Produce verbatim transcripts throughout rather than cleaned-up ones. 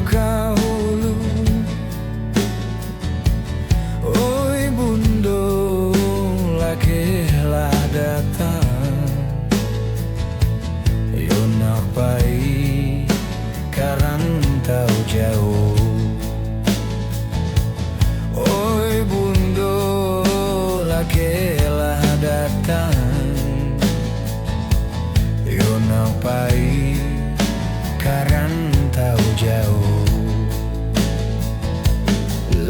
ka hulu. Oi bundo, lakehlah datang, yo nak pai ka rantau jauah. Oi bundo, lakehlah datang, yo nak pai ka rantau jauah.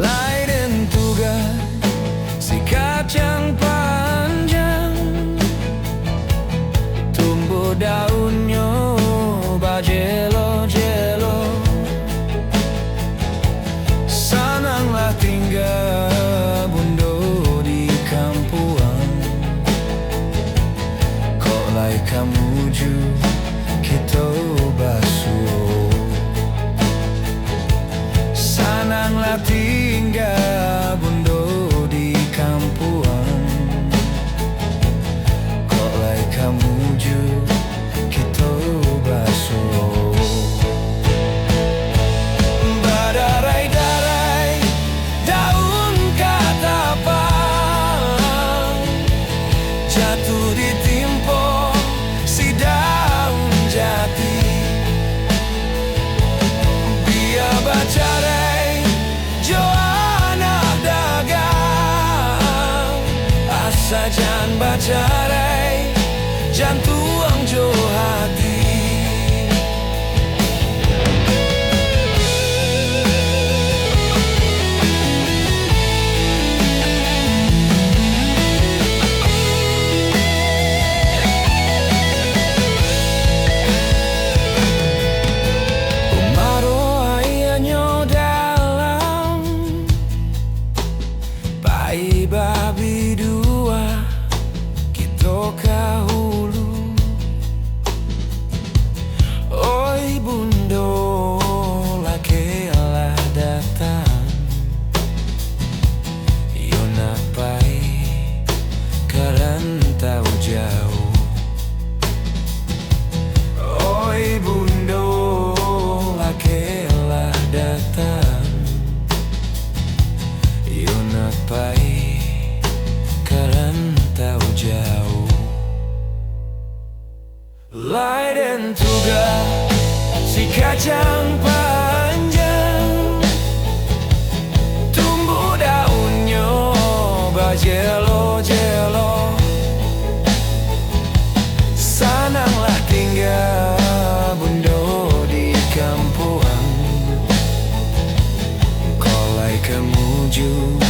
Lai den tugah si kacang panjang, tumbuah daunnyo bajelo-jelo. Sananglah tingga bundo di kampuang, kok lai ka muju kito basuo. Sananglah tingga bundo di kampuang, kok lai ka muju kito basuo. Badarai-darai daun katapang, jatuah ditimpo si daun jati. Bia bacarai jo anak dagang, asa jan bacarai jantuang jo hati. Umaro aianyo dalam, pai babidua kito ka hulu. Oi bundo, lakehlah datang, yo nak pai ka rantau jauah. Oi bundo, lakehlah datang, yo nak pai ka rantau jauah. Lai den tugah si kacang panjang, tumbuah daunnyo bajelo-jelo. Sananglah tingga bundo di kampuang, kok lai ka muju